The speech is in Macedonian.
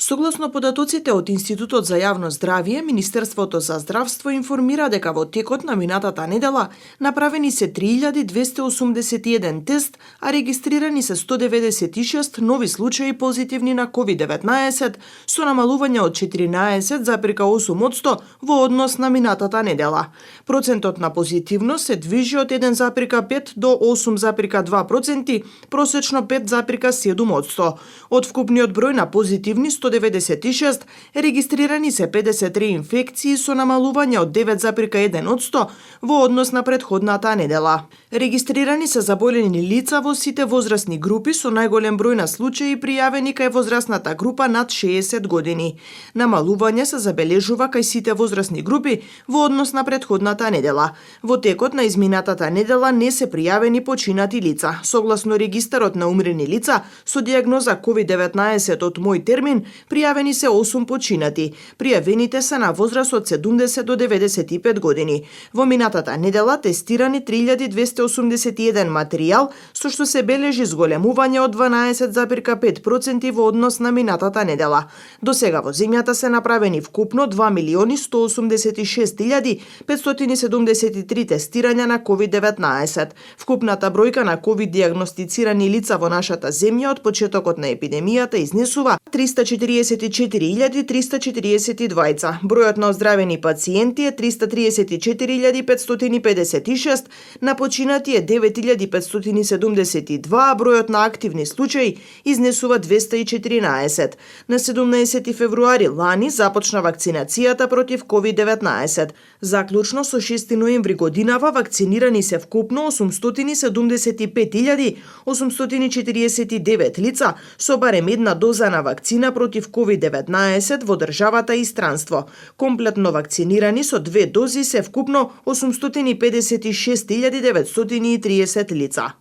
Согласно податоците од Институтот за јавно здравје, Министерството за здравство информира дека во текот на минатата недела направени се 3281 тест, а регистрирани се 196 нови случаи позитивни на COVID-19 со намалување од 14,8% во однос на минатата недела. Процентот на позитивност се движи од 1,5 до 8,2%, просечно 5,7%. Од вкупниот број на позитивни 196, регистрирани се 53 инфекции со намалување од 9,1% во однос на претходната недела. Регистрирани се заболени лица во сите возрастни групи со најголем број на случаи пријавени кај возрастната група над 60 години. Намалување се забележува кај сите возрастни групи во однос на претходната недела. Во текот на изминатата недела не се пријавени починати лица. Согласно регистарот на умрени лица со дијагноза COVID-19 од мој термин, пријавени се 8 починати. Пријавените се на возраст од 70 до 95 години. Во минатата недела тестирани 3281 материјал, со што се бележи зголемување од 12,5% во однос на минатата недела. До сега во земјата се направени вкупно 2.186.573 тестирања на COVID-19. Вкупната бројка на COVID дијагностицирани лица во нашата земја од почетокот на епидемијата изнесува 344.342. Бројот на оздравени пациенти е 334.556, на починати е 9.572, а бројот на активни случаи изнесува 214. На 17 февруари лани започна вакцинацијата против COVID-19. Заклучно со 6 ноември годинава вакцинирани се вкупно 875.849 лица со барем една доза на вакцина против COVID-19 во државата и странство. Комплетно вакцинирани со 2 дози се вкупно 856.930 лица.